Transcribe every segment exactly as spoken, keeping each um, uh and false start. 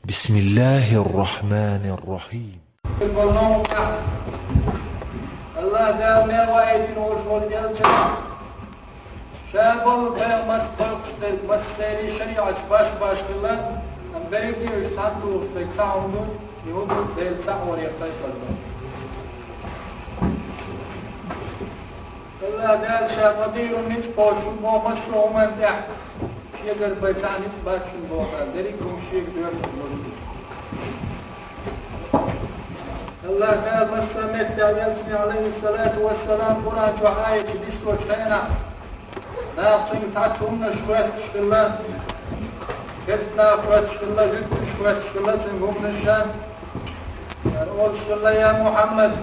بسم الله الرحمن الرحيم. АллахӀ Дала мел ваийтина волуш волу элча, ша болу пайхамарш кхойкхуш дерг массеран шариӀаташ баш-баш хилла, амма берриге а уьш цхьаьна тухуш дерг цхьа хӀума ду, и хӀун ду, Делан цхьаъ варе кхайкхар ду. АллахӀ Дала ша къадийра ницкъ кхочуш ву боху массо а хӀуманна тӀехь, шегара бен цхьа ницкъ бац шуна боху, дерриг а хӀума шега доьрзуш ду. АллахӀ Дала массо а меттехь элчане, Ӏалайхиссалату вассалам, Къуръан чохь аяташ дисточу хенахь, наха цуьнга цхьацца хӀуманаш хоьттуш хилла, керста наха хоьттуш хилла, жуьгташа хоьттуш хилла цуьнга хӀуманаш, олуш хилла: «Я Мухьаммад,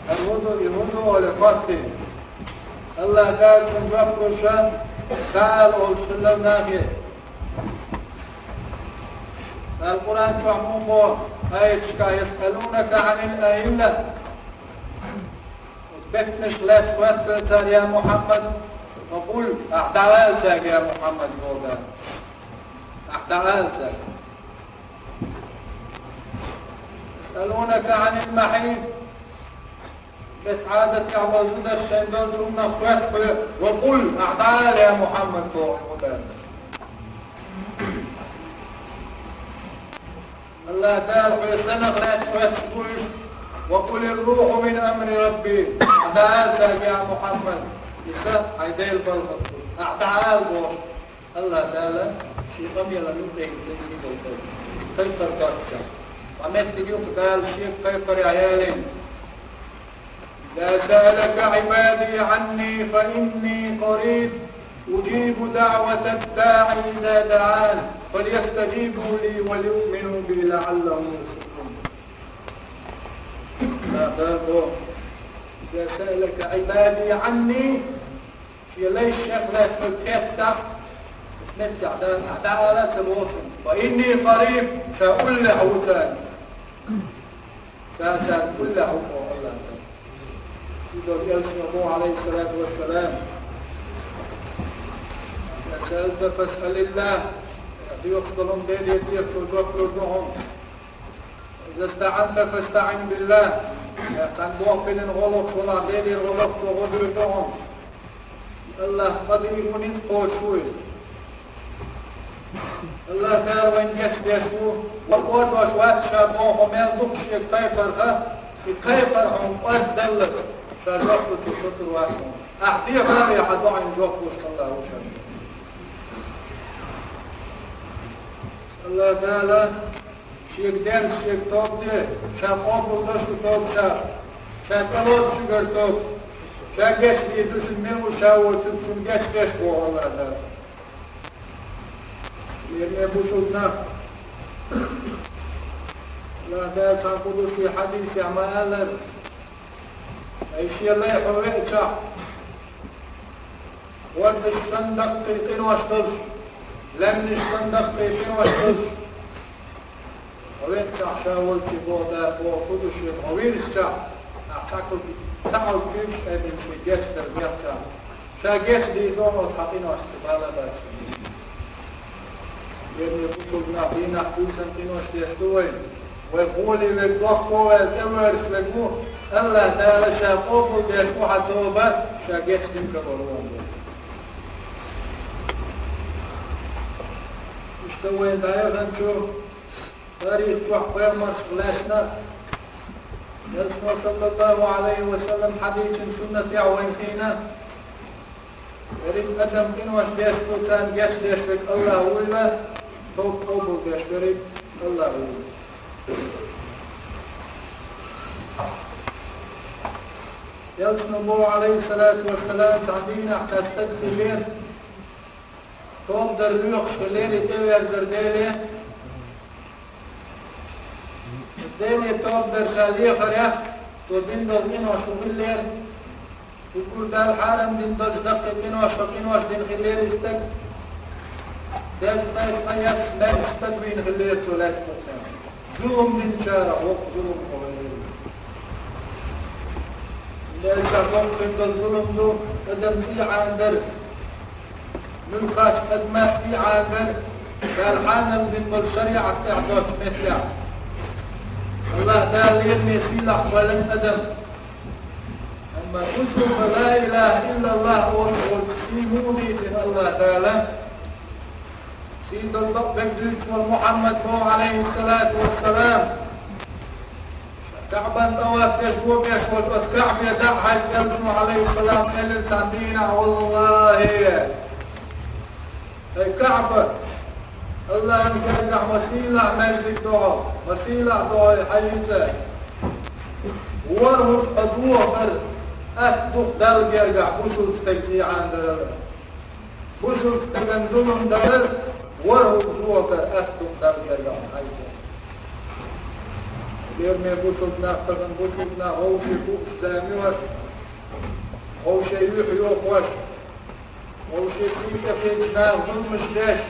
хӀара хӀун ду, и хӀун ду?» — олий хоьттий. АллахӀ Дала цунна жоп луш: «Дала», — олуш хилла нахе. Дала Къуръан чохь муха боху аяташкахь: «يسألونك عن الأهلة». Беттанашка лаьцна хоьттура цара, я Мухьаммад, факъул, ахь дӀаала цаьрга, я Мухьаммад, боху Дала. Ахь дӀаала цаьрга. يسألونك عن المحيض. Шаьш Ӏадатехь волу зударшна долчу хӀуманах хоьтту хьоьга, факъул, ахь дӀаала, я Мухьаммад, боху Дала. АллахӀ Дала хьоьга санах лаьцна хоьттуш бу уьш: «وقل الروح من أمر ربي». Ахь дӀаала цаьрга, я Мухьаммад, и са хьайн Делан балхах ду. Ахь дӀаала, боху. АллахӀ Дала шен къамелан юкъе йина тайпа долу кхайкхар доццушехь. Ткъа меттиг юкъа Дала шега кхайкхарехь ялийна: «إذا سألك عبادي عني فإني قريب أجيب دعوة الداع إذا دعان فليستجيبوا لي وليؤمنوا بي لعلهم يرشدون». АллахӀ Дала боху: «إذا سألك عبادي عني». Шен лайш шех лаьцна хьоьга кхеттахь, меттехь Дала, ахь дӀаала ца боху цунна: «فإني قريب», ша уллехь ву царна. Ша царна уллехь ву боху АллахӀ Дала. Шен долу элчано боху, Ӏалайхиссалату вассалам: «إذا سألت فاسأل الله». Хьан доьхуш долу хӀума Деле де, цо жоп лур ду хьуна. «إذا استعنت فاستعن بالله». Хьан боху биллина гӀо лохуш велахь, Делера гӀо лоху, цо гӀо лур ду хьуна. АллахӀ къадийра ву, ницкъ кхочуш ву иза. АллахӀ Дала вайна гечдеш ву, вай кхочуш вац ша боху мел дукха шега кхайкхарх, и кхайкхар хьуна къоьртадаллалц, ша жоп лур ду, сутара вац хьуна. Ахь дехарехь хьан доӀанна жоп луш АллахӀ ву шуна. АллахӀ Дала шега дерза шега тоба де, ша къобалдо шу тоба ша, ша тӀелоцу шуьгара тоба, ша гечдийр ду шуна, мила ву ша воцург, шуна гечдеш боху АллахӀ Дала. Лераме бусулба нах, АллахӀ Дала цхьана къудси хьадисехь ма-аллара: «Ай шен лай хьо веачахь, гӀордаш санна даккхий къинош долуш, лаьмнаш санна даккхий къинош долуш, хьо веачахь ша волчу боху Дала, боху хӀун ду шена, хьо вирзичахь, ахь цхьа куьг, цхьа куьг куьйгаш айбина шен гечдар бехкахь, ша гечдийр ду хьуна хьан къиношца бала бац». Лераме бусулба нах, дийнахь буьйсанна къинош деш ду вай. Вай гӀоле верг, дохко ваьлла тӀевоьрзуш верг ву, АллахӀ Дала ша къобалдеш ву хьан тоба, ша гечдина кабар ву хьуна. Иштта вай дӀаяханчу тарих чохь пайхамаршка лаьцна, Элчано, саллаллаху Ӏалайхи ва саллам, хьадийцина суннатехь вайна хиъна, ерриг адам къинош деш ду, царна гечдеш верг АллахӀ вуйла, тоба къобалдеш верг АллахӀ вуйла. Элчано боху, Ӏалайхиссалату вассалам, цхьана дийнахь цхьа стаг хиллера, тоба дар лоьхуш хиллера и тӀеверзар Деле. Деле тоба дар ша лехарехь, цо дина долу къинош хӀун хиллера? Уггар Дала хьарам дина долчу даккхий къиношах къинош дина хиллера и стаг. Деза кхайкха яц, мегаш стаг вийна хиллера цо лаьттах. Зулам динчарах воккха зулам хиллера. Делан ша боккхийна долу зулам ду, адам цӀий Ӏамадар. Муьлххачу адаман цӀий Ӏамадар. Дала хьанал дина болу шариӀат тӀехь доцчу меттехь. АллахӀ Дала лераме сийлахь валан адам. Амма бусулба ла илаха иллаллахӀ олуш волчу сий муха дийцина АллахӀ Дала? Сий долу бакъдерг дуьйцуш волу Мухьаммад боху, Ӏалайхиссалату вассалам. КаӀбан тӀаваф деш, боху, беш волчу оцу КаӀбе дӀа а хьаьжча, элчано, Ӏалайхиссалам, элира цхьана дийнахь: «ВаллахӀи, хӀай КаӀба, АллахӀан гергахь ма сийлахь маьждиг ду хьо, ма сийлахь ду хьо хьан йица. ВорхӀ хӀума хьо дохор атта ду-кх Далла гергахь бусулба стеган тӀехь дарал». Бусулба стеган зулам дар, ворхӀ хӀума дохор атта ду-кх Далла гергахь хьан йица. Лераме бусулба нах, тахана бусулба нах вовшийн хууш зама ю, вовшийн юьхь йохош, вовшийн цӀийкъа хилча наха зуламаш деш,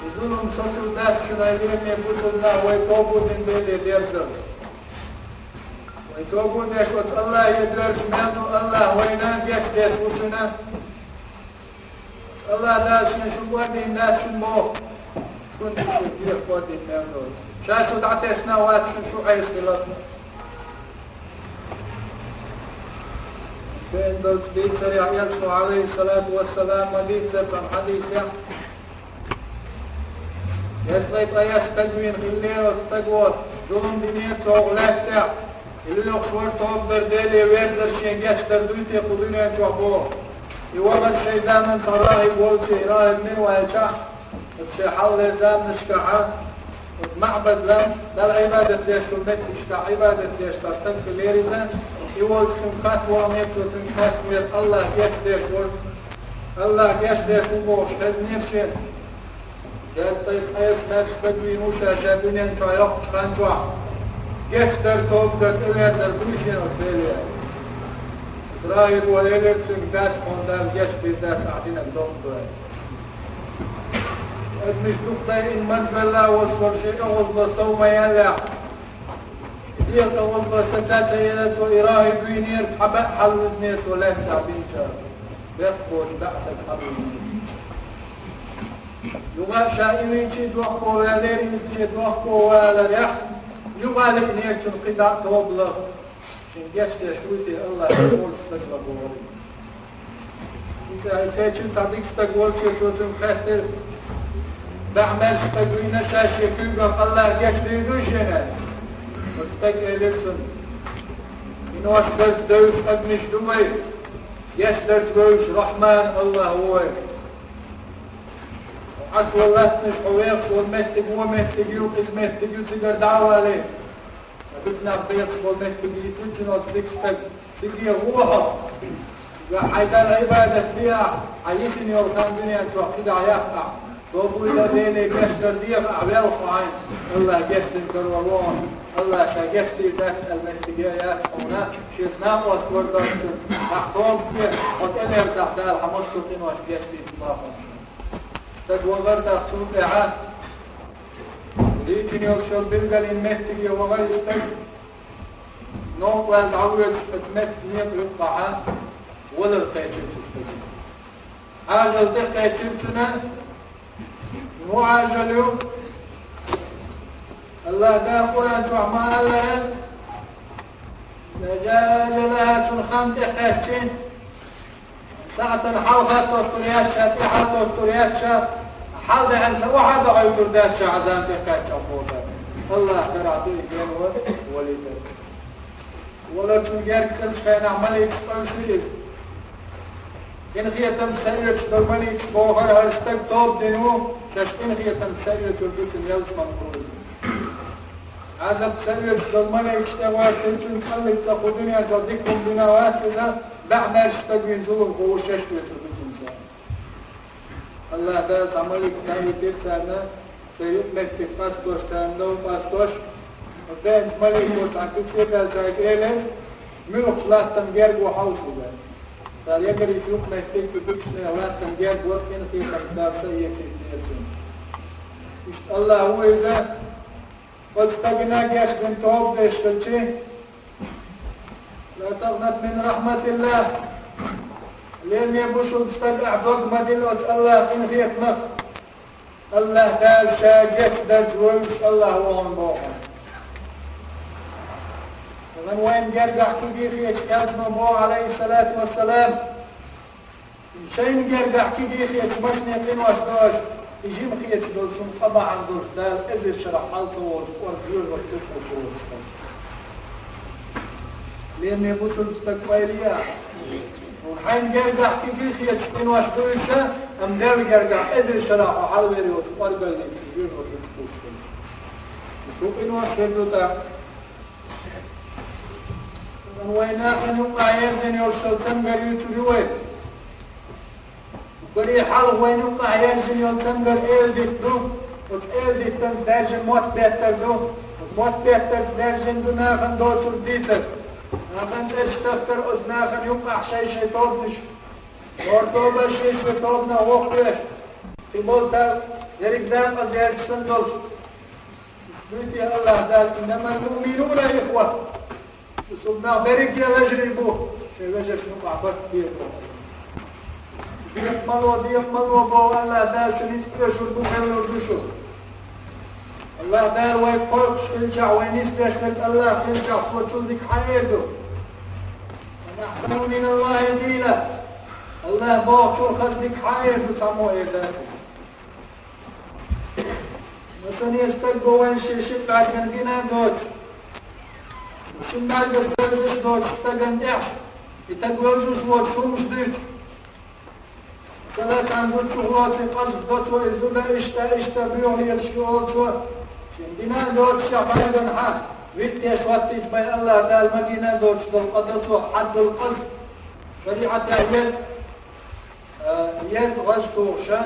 и зулам соцур дац шуна, лераме бусулба нах, вай тоба дина Деле дерзалц. Вай тоба деш оцу АллахӀе доьрзуш мел ду, АллахӀа вайна гечдеш ву шуна. АллахӀ Дала шен шу кӀордийна дац шуна боху. Шуна шу кӀордийна мел доцу. Ша шу дӀатесна вац шуна шу хьесап хиларна. Бен долчу дийцарехь, элчано, Ӏалайхиссалату вассалам, ма дийцара цхьана хьадисехь: «Ястай ткъа яс стаг вийна хиллера, оцу стага зулам динера цо лаьттахь, и лоьхуш вара тоба дар, Деле верзар шен гечдар дуй те кху дуьнен чохь?» боху. И вахара шайн заманахь цхьа рахӀиб волчу, и рахӀиб мила ваьлча, оцу шайн хьалхалера заманашкахь оцу маӀбад-лам, Далла Ӏибадат деш волу меттигашкахь Ӏибадат деш цхьа стаг хиллера иза, и волчу цуьнга хатта ваханера, цо цуьнга хаьттинера, АллахӀа гечдеш вара, АллахӀа гечдеш ву бохуш хезнера шена. Ястай ткъа яс стаг вийна ву ша, ша дуьнен чохь йоккхучу хан чохь. Гечдар, тоба дар, тӀеверзар буй шена оцу Деле? Израило элира цуьнга: «Дац, хьуна Дала гечдийр дац, ахь динарг доккха ду». Адамаш дукха дайина марзбелла волуш волу шен тӀехула сов ма яьллехь, и дегӀан тӀехула стаг дӀа ца елла, цо и рахӀиб вийнера, цхьа баьӀ хьалавизнера цо лаьттахь бинчара. Бехк боцу баьӀ стаг хьалавизнера. Юха а ша и вийчий дохко ваьллера, и вийчий дохко валарехь, юха а лиънера цунна кхидӀа а тоба лаха. Шен гечдеш вуй те АллахӀ, и волчу стаг ла бохура. Иза кхечира цхьа дика стаг волчу, цо цуьнга хаьттира: «БаьӀ-маьрша стаг вийна ша шен куьйгах, АллахӀа гечдийр дуй шена?» Оцу стага элира цунна: «Къинош берза девзаш адамаш ду вай, гечдарца вевзаш Рахьман АллахӀ ву вай». Ӏаш ван латтанаш хьо вехаш волу меттиг вон меттиг ю, иза меттиг ю, цигара дӀа а валий. Сан дика нах бехаш болу меттиг йитина оцу дика стаг. Цига вон хьо. Цига хьайн Далла Ӏибадат де ахь, хьан йисина йолу хан дуьнен чохь цига дӀа яккха ахь. Тобуй дан Деле гечдар деха ахь, велха хьайна. АллахӀа гечдина карор вон. АллахӀа ша гечдийр дац аьлла меттиг яц хьуна, шеца накъост вар доцучун. Ахь тоба де, хьо тӀелерзахь Дала хьан массо а къинош гечдийр ду боху. Стаг вахар дац цул тӀаьхьа. Дийцина йолчу билгалин меттиге вахара и стаг. Новкъа ваьлла дӀавоьдуш оцу меттан некъа юккъехь валар кхечира цу стага. Ӏажал тӀекхечира цуьнан. ХӀун Ӏажал ю? АллахӀ Дала Къуръан чохь ма аллара: «Иза жаа ажалуха», цуьнан хан тӀекхаьччи, сахьтана хьалха тоттур яц ша, тӀаьхьа тоттур яц ша, хьалдаьхьна сан охьа а дохуьйтур дац ша, хьан зама тӀекхаьчча боху. АллахӀ карахь ду и гена валийта. Валар цуьнан герга хиллачу хенахь маликаш къевсира иза. Къинхетамца схьаоьцуш долу маликаш бохура: «ХӀара стаг тоба дина ву, шаьш къинхетамца схьаоьцур ду цуьнан ялсамани кхуза». Ӏазап схьаоьцуш долу маликаш тӀегӀоьртина цуьнан кӀаллица кху дуьнен чохь дика хӀума дина вац иза, баьӀ-маьрша стаг вийна зуламхо ву, шаьш оьцур ду цуьнан са. АллахӀ Дала цхьа малик хаийтира царна, церан юкъаметтиг къастош, царна дов къастош. Оцу деанчу малико цхьаьна дика тӀедаьлла цаьрга элира: «Муьлхачу латтан герго хьовса иза». Цара ягийра юкъаметтиг, цу дикачу нехан латтан герго къинхетамца Дала са эцийтинера цуьнца. Иштта АллахӀ ву иза, оцу стагана гечдина тоба деш хилчи, «لا تقنط من رحمة الله». Лераме бусулба стаг, ахь дог ма дилла оцу АллахӀан къинхетамах. АллахӀ Дала Ша гечдарг вуйш АллахӀ ву хьуна боху. Вайн гергахь кегий хеташ, элчано боху, Ӏалайхиссалату вассалам, шайна гергахь кегий хеташ машене къинош до аша, и жима хеташ долу шуна къа бахьана долуш Дала эзар шарахь хьал ца волуш кӀорга жоьжахати чу кхуссур ву аша. Лераме бусулба стаг, къайле а. Хьайна гергахь кегий хеташ къинош ду аша, амма Делан гергахь эзар шарахь хьо хьалавер йолчу кӀоргаллин чу жоьжахати чу кхуссур ву аша. Шу къинош хир ду тӀаккха. Вайн нахана юкъахь яздина йолуш цамгар юьйцур ю вай. Уггаре хьалха вайн юкъахь яздина йолу цамгар эладитта ду. Оцу эладиттанца даьржина мотт беттар ду. Оцу мотт беттарца даьржина ду нахана доцург дийцар. Нахана цӀераш дахкар оцу нахана юкъахь шай-шай тобанаш. Нора тобанаш шай-шай тобанах воккхавеш. Кхин болу дерриг дакъаза яьлча санна долуш. Дуьйцу АллахӀ Дала: «Иннамал муъминуна ихва». Бусулба нах берриге вежарий бу, шайн вежаршна юкъахь барт бе боху. Декъа ма ло, декъа ма ло боху АллахӀ Дала, шу ницкъ оьшур бу, хьевлур ду шу. АллахӀ Дала вай кхойкхуш хилчахь, вай нисдеш верг АллахӀ хилчахь, Цо чул дика хьан эр ду? «Ва ман ахсану миналлахӀи къийла». АллахӀ бохучул хаза дика хьан эр ду, цхьаммо эр дац. Масане стаг го вайн шен шина бӀаьргана гина а доцуш, шина бӀаьргара тӀе везаш доцучу стагана тӀехь, и стаг вевзаш воцуш хӀумаш дуьйцуш. Масала, цхьана зуда чу хӀоций, къаста до цо и зуда, иштта, иштта боьха лелаш ю олу цо. Шен гина а доцуш, шен бӀаьргана хьан виттеш хӀоттийча бен АллахӀ Дала ма гина а доцуш долу къа до цо, хьаддал къаста. ШариӀатехь еза, а, еза гӀаж тухуш а,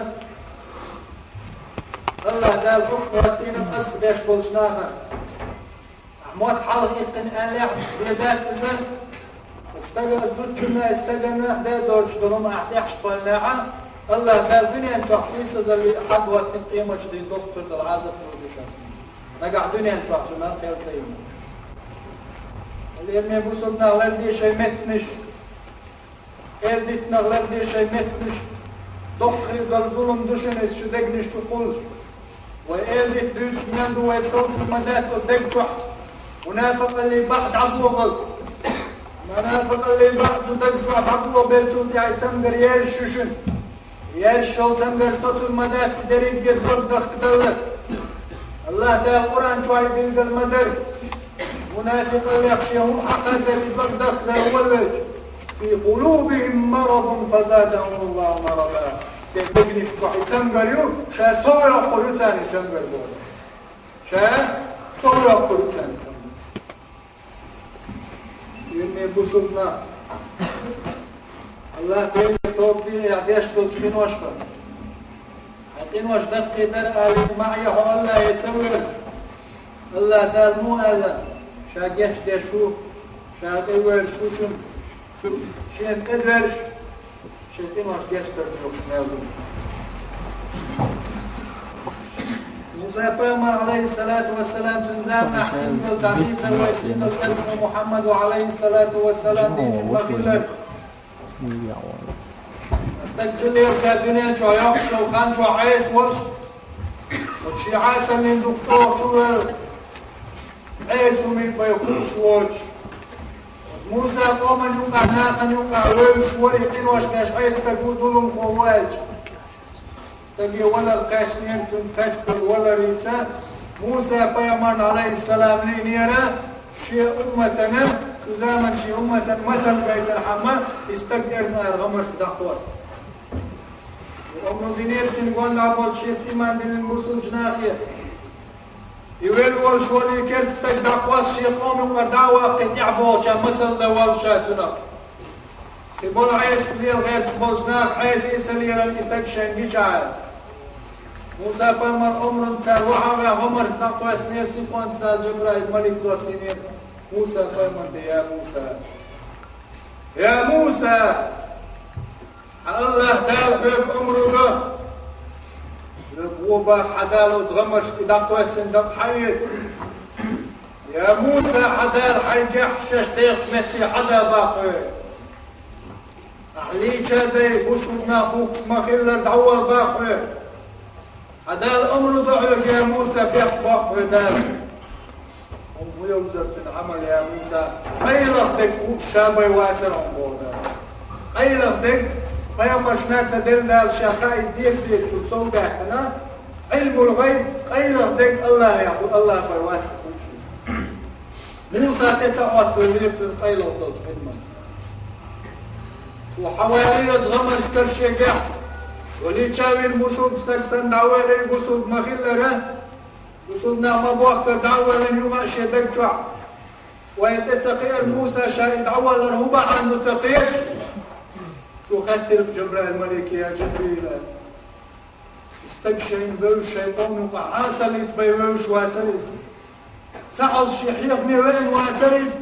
АллахӀ Дала хӀукм хӀоттийна къаста беш болчу нахана. Ахьа мотт хьалха иккхина аьллехь, бен дац иза, стага, зудчунна, стагана де доцуш долу хӀума ахьа тӀехь кхоьллинехь, АллахӀ Дала дуьнен чохь хӀинца даллий хьадваттина къематчу дийнахь доккхур долу Ӏазап лур ду шуна. Нагахь дуьнен чохь цунах кхел ца йина. Лераме бусулба нах, ларде шайн меттанаш. Эладиттинарг ларде шайн меттанаш. Доккха хир долу зулам ду шуна иза шу дегнаш чу кхуллуш. Вай эладитта дуьйцуш мел ду вай, товтар ма дац оцу дег чохь. Мунафикъаллий бакъ дӀабохалц. Мунафикъаллий бакъ цу дег чохь дӀабохабелчул тӀаьхьа цамгар яьржаш ю шуна. Яьржаш йолу цамгар соцур ма дац, дерригге дог дахкадалар. АллахӀ Дала Къуръан чохь билгал ма дара. Мунафикъаллех шен хӀума хьакхаьддале, дог дахкадар валавелча: «Фи къулубихим марадун фазадахумуллаху марада». Шен дегнаш чохь и цамгар ю, ша сов йоккхур ю царна и цамгар боху. Ша сов йоккхур ю царна и цамгар. Лераме бусулба нах. АллахӀ Деле тоба де, ахьа деш долчу къиношка. Хьайн къинош даккхийдар алий, маӀе хьо АллахӀе ца вевза. АллахӀ Дала муха аьлла: Ша гечдеш ву, Ша тӀевоьрзуш ву шуна, шу Шена тӀедоьрзуш, шайн къинош гечдар дохуш мел ду. Муса пайхамар, Ӏалайхиссалату вассалам, цуьнан заманахь хилла долу цхьа дийцар вайна динал элчано Мухьаммада, Ӏалайхиссалату вассалам, дийцина ма-хиллара. Стаг чу лелха дуьнен чохь йоккхуш йолу хан чохь Ӏеса волуш, оцу шен Ӏесаллин дукха чӀогӀа чу вевлла, Ӏеса хӀуманиг бен хууш воцуш. Оцу Муса къоман юкъахь, нахана юкъахь вевзаш вара и къинош деш Ӏеса стаг ву, зуламхо ву аьлча. Стаге валар кхаьчнера, цуьнан кхаьчна долу валарица Муса пайхамарна, Ӏалайхиссалам, лиънера шен умматана, цу заман шен умматана масал гайтархьама, и стаг эрна ара гӀамашка дӀакхосса. И омра динера цуьнан гонаха болчу шеца иман диллина бусулчу нахе. И велла волуш волу и керста стаг дӀакхосса шен къоман юкъара дӀа а ваккхий, тӀаьхьа богӀучарна масал дан воллу ша цунах. И болу Ӏеса лела гӀерташ болчу наха Ӏеса и ца леларна и стаг шайна гича а. Муса пайхамар омранца цара вахьа а ваьхьа, гӀамарх дӀакхоьссинера, синкъонца Дала Жабраил малик доссийнера Муса пайхамар тӀе: «Я Муса! Я Муса!» Хьан АллахӀ Дала хьоьга омра до, хьоьга вон баха хьан Дала оцу гӀамашка и дӀакхоьссина дакъа хьаэца. Я Муса, хьан Дала хьайгахь шаьш дехачу метте хьан да баха хьоьга. Ахьа лийча а дай, бусулба нах бухкуш ма-хиллара, дӀавала баха хьоьга. Хьан Дала омра до хьоьга, я Муса, бехк боккху хьоьга Дала. Хьуна ву йовзар цуьнан Ӏамал, я Муса, къайлаха дерг хууш ша бен вацара хьуна боху Дала. Къайлаха дерг пайхамаршна ца делла Дала ша хаийта деза дезачул сов даьккхина, Ӏилмул гӀайб, къайлаха дерг Аллахьехь ду, Аллахь бен вацара хууш. Муса тӀе ца Ӏоттавелира цуьнан къайлаха долчу Ӏилман. Цо хьан ваьллера оцу гӀамашкара шегахь, валича вина бусулба стаг санна дӀавелира, бусулба ма-хиллара, бусулба нах ма-бохкара дӀавелла юха а шен даг чохь. Вайн тӀе ца кхиара Муса ша и дӀаваллар хӀун бахьана ду ца кхета? Цо хаьттира Жабраил-малике: «Я Жабрил, и стаг шайна вевзаш, шайн къоман юкъахь Ӏесаллица бен вевзаш вацара иза. Ца Ӏозуш шен хьехаме веана вацара иза.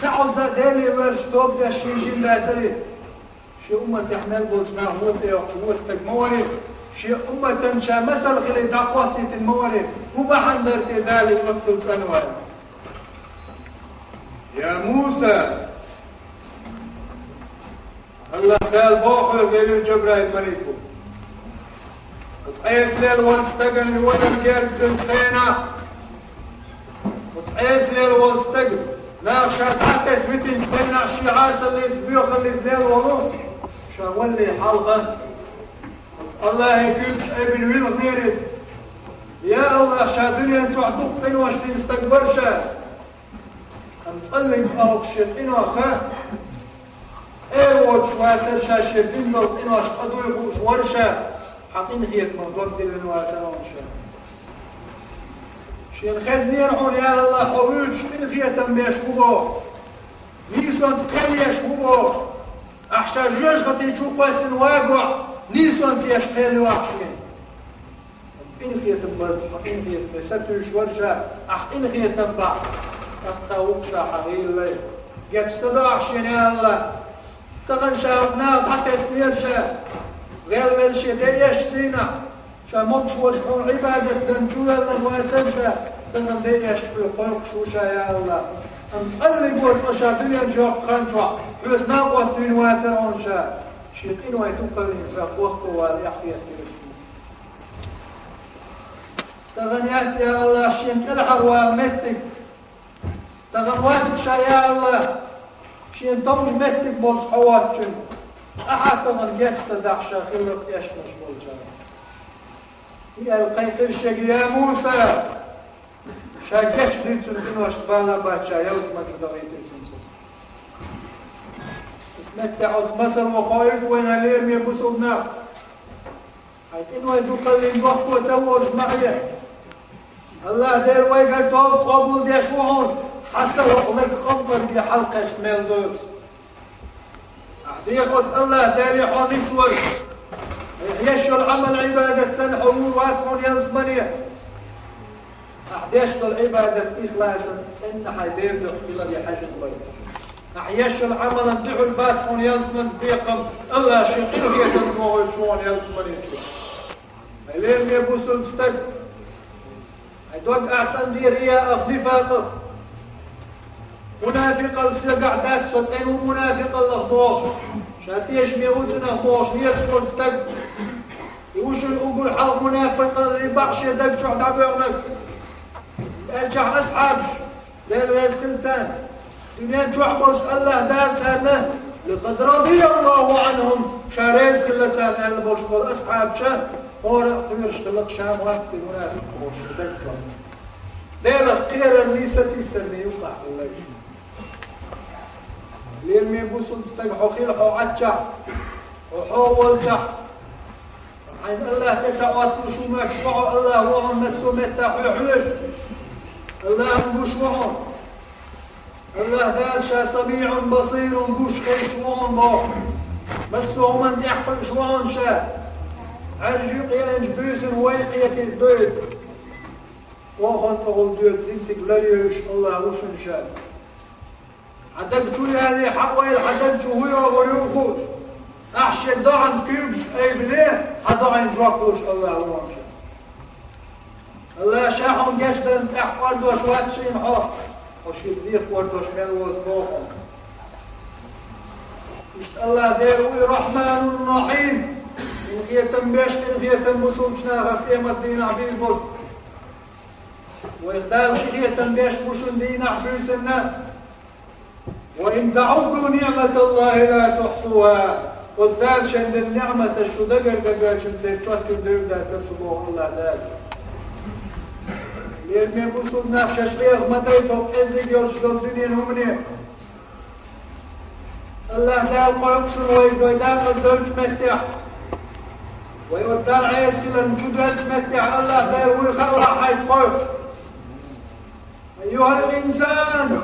Ца Ӏозуш Деле верш тоба деш шена гина дацара иза. Шен умматехь мел болчу нахана вон тӀейоккхуш вон стаг ма вара иза. Шен умматан ша масал хилийта дӀакхоссийтина ма вара иза. ХӀун бахьана дара те Дала и оццул цӀанвар?» Я Муса! Аллахь Дала боху хьоьга, элира Жабраил-малико. Оцу Ӏеса лелла волчу стагана и валар герга дина хенахь, оцу Ӏеса лелла волу стаг, наха ша дӀатесна витинчу дийнахь шен Ӏесаллица, боьхаллица лелла волу, ша валале хьалха, Аллахье куьйгаш айбина вилхинера иза. Я Аллахь, ша дуьнен чохь дукха къинош дина стаг вара ша. Амма цӀаллинг цӀа хӀокху шен къинойх, эр воцуш вацара ша, шен дина долу къинош къа дуй хууш вара ша, хьан къинхетамах дог диллина вацара хьуна ша. Шена хезнера хьуна, я Аллахь, хьо вуьйцуш къинхетам беш ву боху, нийсонца кхел еш ву боху, ахь ша жоьжахати чу кхоьссина вагахь, нийсонца еш кхел ю ахь шена. Къинхетам барца хьан къинхетаме сатуьйсуш вара ша, ахь къинхетам бахь, тӀаккха вукху ша хьан гӀийла лай. Гечса до ахь шена, я Аллахь. Тахана ша хӀокху наха дӀатеснера ша, гӀелвелла шен де эшчу дийнахь, ша могуш волчу хьуна Ӏибадат дан чувеллан вацара ша, тахана де эшчу хьоьга кхойкхуш ву ша, я Аллахь. Амма цӀаллиг воцу ша дуьнен чохь йоккхучу хан чохь хьоьца накъост вина вацара хьуна ша, шен къинойх дукха лин ша воккхавала эхь хетира. Тахана яц, я Аллахь, шена кӀелхьарвала меттиг. Тахана вац ша, я Аллахь, шена товжа меттиг болуш хьо воцчунна. Ахьа тахана гечдадахь ша хилларг эшнаш болчарна. И аьлла кхайкхира шега: «Я Муса!» Ша гечдира цуьнан къиношца, бала а бац ша, ялсамани чу дахийтира цуьнан со. Меттехь оцу масало кхоуьйту вайна, лераме бусулба нах. Хьайн къиной дукхаллин дохко ца волуш ма хье. Аллахь Дела вайгара тоба къобалдеш ву хьуна, хьан са хӀокху лаг къомбарге хьалакхаьчна мел доцу. Ахь дехо оцу Аллахь Дале хьо нисвар. Ахь еш йолу Ӏамал-Ӏибадат санна хьо вур вац хьуна ялсамане. Ахь деш долу Ӏибадат ихласан цӀенна хьайн Делан дуьхьа хиларе хьаьжна вай. Ахь еш йолу Ӏамалан дуьхьал бац хьуна ялсаманца бекхам, Аллахь шен къинхетамца вогӀуьйтуш ву хьуна ялсамани чу. Хьайн лераме бусулба стаг, хьайн дог ахь цӀандера рияах, нифакъах. Мунафикъалла соьгахь дац со, цӀена ву мунафикъаллах бохуш, ша тешаме ву цунах бохуш лелаш волу стаг. И ву шуна уггар хьалха мунафикъаллин бӀе шен даг чохь дӀабоьгӀнарг. Аьлчахь асхьабаш, Дела реза хила царна, дуьнен чохь болуш Аллахь Дала царна, «Лакъад радияллаху Ӏанхум», ша реза хилла царна аьлла болуш болу асхьабаша, хӀора а кхоьруш хилла ша вац те мунафикъ бохуш даг чохь. Делах кхерарний, сатийсарний юкъахь хилла. Лераме бусулба стаг, хьо хила хьо Ӏаччахь, хьо хьо волчахь, хьайна Аллахь тӀе ца Ӏотталуш ву моьттуш ву хьо, Аллахь ву хьуна массо а меттехь хьоьхьуьлуш. Аллахьан гуш ву хьуна. Аллахь Дала ша самиӀун басирун, гуш хезаш ву хьуна боху. Массо а хӀуманна тӀехь кхуьуш ву хьуна ша. Ӏаьржа юкъа еанчу буьйсанна вай кхетийта дуй. Охан тӀехула доьду зинтиг ларъевзаш Аллахь ву шуна ша. Хьан даг чу ялале, хьан ойла хьан даг чу хӀун йогӀур ю хууш. Ахь шен доӀанца куьйгаш айбале, хьан доӀанна жоп луш Аллахь ву хьуна ша. Аллахь ша хьуна гечдарна тӀехь кӀордош вац шена хьо, хьо шен дегӀах кӀордош мел воцу боху. Иштта Аллахь Дела вуй Рахьманун Рахьим. Къинхетам беш, къинхетам бусулбача нахах къематдийнахь бийр болча. Вайх Дала къинхетам беш бу шун дийнахь, буьйсанна. «وإن تعدوا نعمة الله لا تحصوها». Оцу Дала шайн делла ниӀматаш шу дагардагачун церан чоттур девр дацара шу боху АллахӀ Дала. Лераме бусулба нах, шаьш хьеха ма дайта хӀокху кӀеззиг йолуш долу дуьненан хӀумане. АллахӀ Дала кхойкху шуна вай, вай дакъа долчу меттехь, вай оцу Далла Ӏеса хиларна чу доьллучу меттехь АллахӀ Дала вуй хаалахь хьайга кхойкхуш. «أيها الإنسان»,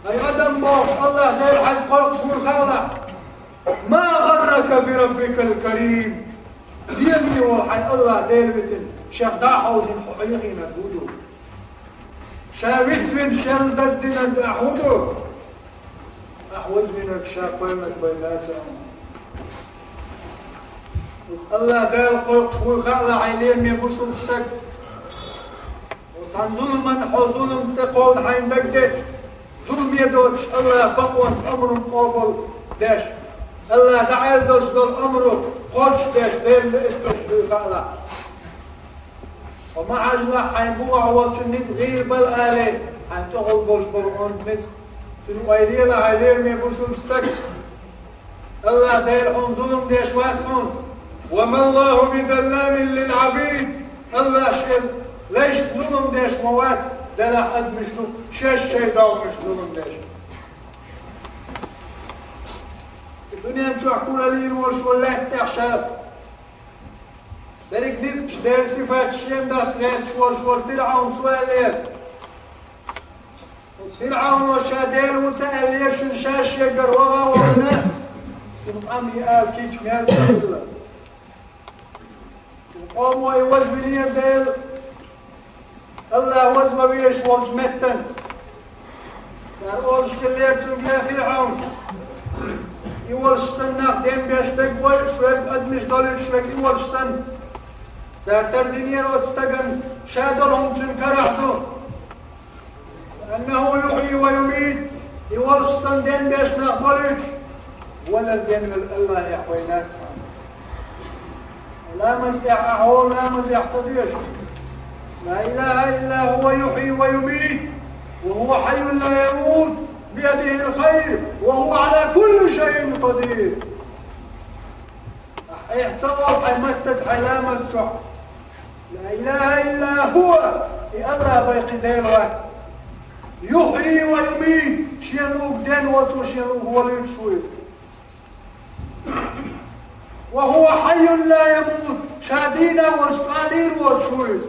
хӀай адам бохуш, АллахӀ Дала хьайга кхойкхуш вуй хаалахь. «ما غرك بربك الكريم». Лераме волу хьайн АллахӀ Дела витина, шех дӀа а хьовзийна хьо хьехийнарг хӀун ду? Ша вицвина шел даздинарг ахь хӀун ду? Ахь вазвинарг ша кхоьллинарг вай дацара. Оцу АллахӀ Дала кхойкхуш вуй хаалахь хьайн, лераме бусулба стаг. Оцу цхьана зуламан хьо зуламца тӀекховда хьайна дагадеъча, зуламе доцуш АллахӀан бакъонан омран къобал деш, АллахӀа дӀааьлла долуш долу омра кхочушдеш, Делан лаьцна деш вуй хаалахь. Хьо ма хьаьжалахь хьайн бухахь волчун ницкъ гӀийла бала алий, хьайн тӀехула болуш болу онда ницкъ. Цуьнан ойла елахь хьайн, лераме бусулба стаг. АллахӀ Дела хьуна зулам деш вац хьуна. «وما الله بظلام للعبيد». АллахӀ шен лайшка зулам деш ма вац, делахь адамаш ду шаьш шайн догӀмашка зулам деш. Дуьнен чохь кураллийна волуш волу лаьттахь ша. Дерриг ницкъаш, Делан сифаташ шена дахка гӀерташ волуш волу ФирӀавн сов аьллера. Оцу ФирӀавно ша Дела ву ца аьллера шуна, ша шегара ваха а вахана, цунна къам йиъала кийча мел ца хилла. Цуьнан къомо и вазвинера Дела, АллахӀ ваза ма везаш волчу меттана. Цара олуш хиллера цуьнга: «Я ФирӀавн, и волуш санна нах денбеш берг бой, шуьга адамаш долуьйтуш верг и волуш санна». Цара тардинера оцу стагана, ша долу хӀума цуьнан карахь ду. «أنه يحيي ويميت», и волуш санна денбеш нах болуьйтуш, валар денвелла АллахӀехь вай дац. Ламаз тӀехь ахьа ламазехь ца доьшу: «لا إله إلا هو يحيي ويميت وهو حي لا يموت بيده الخير وهو على كل شيء قدير». Ахьа ца олу хьайн маттаца хьайн ламаз чохь: «لا إله إلا هو», и АллахӀ бен кхин Дела вац. «يحيي ويميت», шен лугу денвоцу, шен лугу валуьйтуш ву иза. «وهو حي لا يموت», ша дийна волуш, тӀе а лийр воцуш ву иза.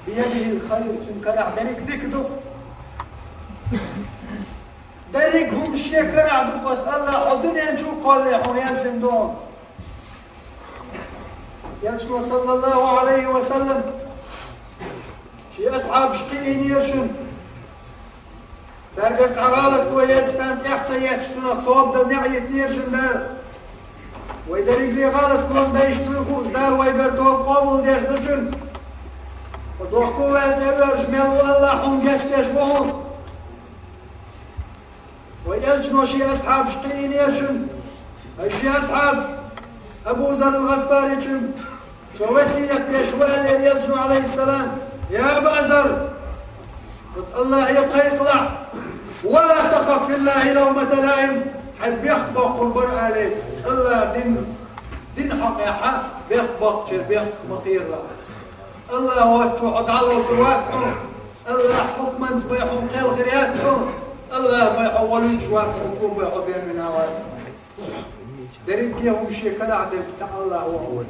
«بيده الخير», цуьнан карахь дерриг дика ду. Дерриг хӀума шен карахь ду, оцу АллахӀа хьо дуьнен чу а кхоллале хьуна яздина ду. Элчано, саллаллаху Ӏалайхи ва саллам, шен асхьабаш кхиийнера шуна. Цаьргара цхьа гӀалат вай еза царна тӀех ца етташ, цунах тоба дан неӀ йитинера шуна Дала. Вай дерриге гӀалат кхолла дайш дуй хууш, Дала вайгара тоба къобалдеш ду шуна. Хьо дохко ваьлла тӀеоьрзуш мел ву АллахӀ хьуна гечдеш ву хьуна. Вай элчано шен асхьабаш кхиийнера шуна. Вай шен асхьабаш Абу Зарр ал-ГӀаффаричун Цо весият деш ву аьллера элчано, Ӏалайхиссалам: «Я Аба Зарр, оцу АллахӀе кхайкхалахь, ва ла тахаф филлахӀи лавмата лаим, хьайн бехк боккхур бара алий, АллахӀа дин, дин хьокъехь бехк боккхучеран бехках ма кхералахь. АллахӀ воцчо хьо дӀалоцур вац хьуна, АллахӀан хьукманца бен хьуна кхел хир яц хьуна, АллахӀ бен хьо валуьйтуш вац хьуна, цо бен хьо бен вина вац». Дерриге хӀума шен карахь дерг ца АллахӀ ву хьуна.